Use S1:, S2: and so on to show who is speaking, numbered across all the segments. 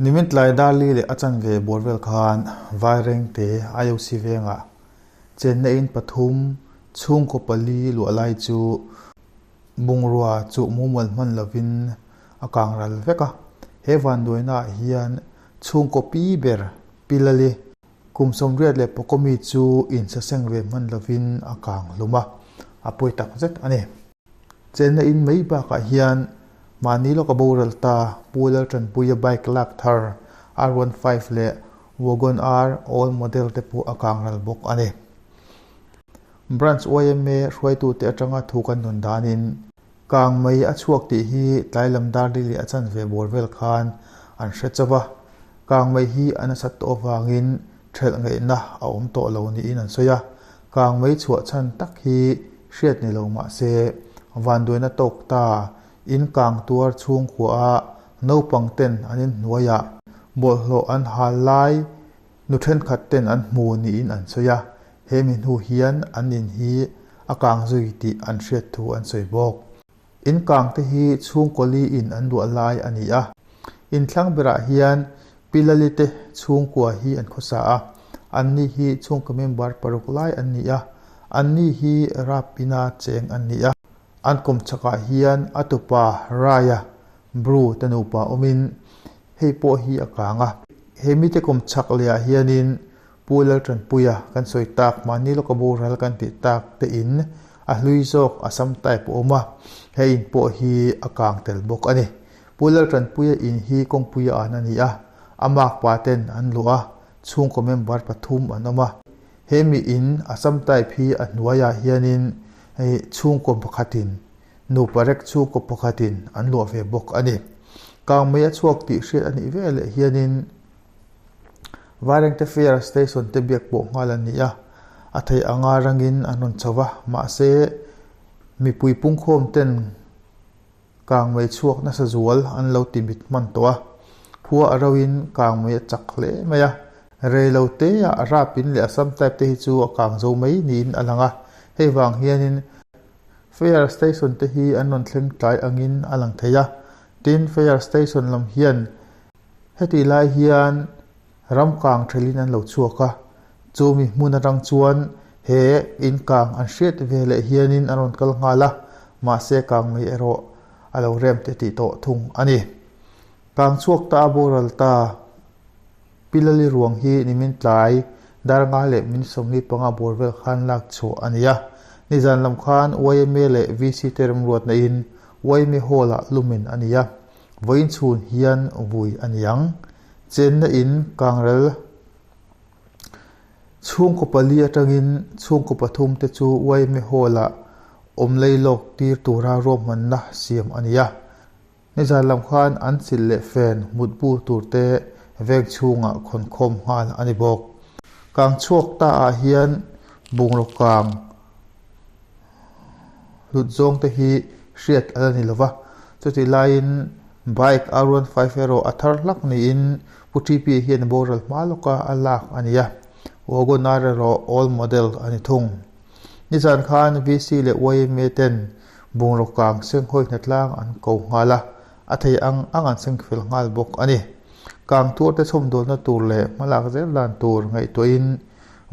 S1: Nimin tlai Darli leh a chanve bawr vel khan Vairengte IOC vengah chenna in pathum chhungkaw pali luah lai chu bungrua chuh mumal hman lovin a kang ral vek a. He vanduainaah hian chhungkaw pi ber Pi Lali kum 85 mi chu insaseng ve hman lovin a kang hlum a, a pawi tak zet a ni. Chenna in mai bakah hian mahni lawka boral ta Pu Laltanpuia bike lak thar R one five leh Wagon R old model te pawh a kang ral bawk a ni. Branch yma hruaitute atanga thu kan nun danin kang mai a chhuak tih hi tlai lam dar li leh a chanve bawr vel khan an hre chauh a, kang mai hi a nasat tawh avangin thelh ngaihna a awm tawh lo niin an sawi a. Kang mai chhuah chhan tak hi hriat ni lo mah se, vanduaina tawk ta in kang tuar chhungkua a naupang ten an inhnuaiah bawlhhlawh an hal lai nu thenkhat ten an hmu niin an sawi a, he mi hnu hian an in hi a kang zui tih an hriat thu an sawi bawk. In kang te hi chhungkaw li in an luah lai a ni a. In thlang berah hian Pi Lali te chhungkua hi an khawsa a, anni hi chhungkaw member paruk lai an ni a, anni hi rap ina cheng an ni a. An kawm chhakah hian a tupa Raya Bru te nupa awmin hei pawh hi a kang a. He mite kawm chhak lehah hianin Pu Laltanpuia kan sawi tak mahni lawka boral kan tih tak te in a hlui zawk Assam type a awm a, he in pawh hi a kang tel bawk a ni. Pu Laltanpuia in hi kawngpuia an a ni a, a makpa ten an luah a, chhungkaw member pathum an awm a. He mi in Assam type hi a hnuaiah hianin chhungkaw pakhatin nupa rek chhungkaw pakhatin an luah ve bawk a ni. Kangmei a chhuak tih hriat a nih veleh hianin Vairengte Fire Station te biak pawh nghal an ni a, a theih anga rangin an rawn chho va, mahse mipui pungkhawm ten kangmei chhuak nasa zual an lo ti mit hman tawh a, khua a roin kangmei a chak hle mai a, rei lo te ah rap in leh Assam type te hi chu a kang zo mai niin a lang a, hei vang hianin Fire Station te hi an rawn thleng tlai angin a lang thei a, tin Fire Station lam hian Hetih lai hian ram kang thelin an lo chhuak a, chumi hmun atang chuan he in kang an hriat ve leh hianin an rawn kal nghal a, mahse kang mai erawh a lo rem te tih tawh thung a ni. Kang chhuak ta a boral ta Pilali ruang hi nimin tlai Darnga leh min 45 bawr vel khan lak chhuah a ni a, nizan lam khan yma leh VC te remruatna in yma Hall ah lumen a ni a. Vawiin chhun hian vui a ni ang. Chenna in kangrel chhungkaw pali atangin chhungkaw pathum te chu yma Hall ah awm lei lawk tir tura ruahmanna siam a ni a. Nizan lam khan an chilh leh fen mutbu tur te veng chhungah khawnkhawm nghal a ni bawk. Kang chhuak ta ah hian bungraw kang hlut zawng te hi hriat a la ni lova, chutih laiin bike R one five erawh a thar hlak niin Pu TP hian a boral hma lawka a lak a ni a, Wagon R erawh old model a ni thung. Nizan khan VC leh yma ten bungraw kang senghawi hnatlang an ko nghal a, a thei ang ang an seng fel nghal bawk a ni. Kang tuar te chhawmdawlna tur leh hmalak zel dan tur ngaihtuahin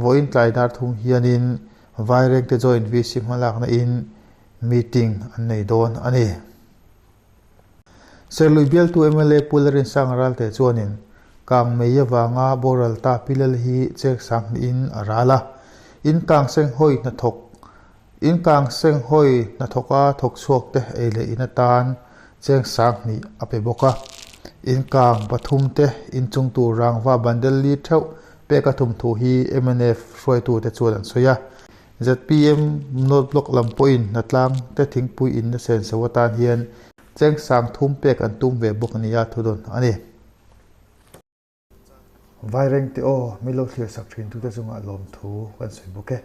S1: vawiin tlai dar thum hianin Vairengte Joint VC hmalakna in meeting an nei dawn a ni. Serlui bialtu mla Pu Larinsanga Ralte chuanin kangmei avanga boral ta Pilal hi chek sang hnihin a ral a, in kang senghawi hnathawk in kang senghawi hnathawka thawk chhuak te ei leh in atan cheng sang hnih a pe bawk a. In kang pathum te inchung tur rangva bandel li theuh Pek a thum thu hi mnf hruaitute chuan an sawi a. Zpm North Block lam pawhin hnatlang te thingpui inna senso atan hian cheng sang thum pek an tum ve bawk nia thudawn a ni. Vairengte aw, mi lo thlir sak thintute chungah lawmthu kan sawi bawk e.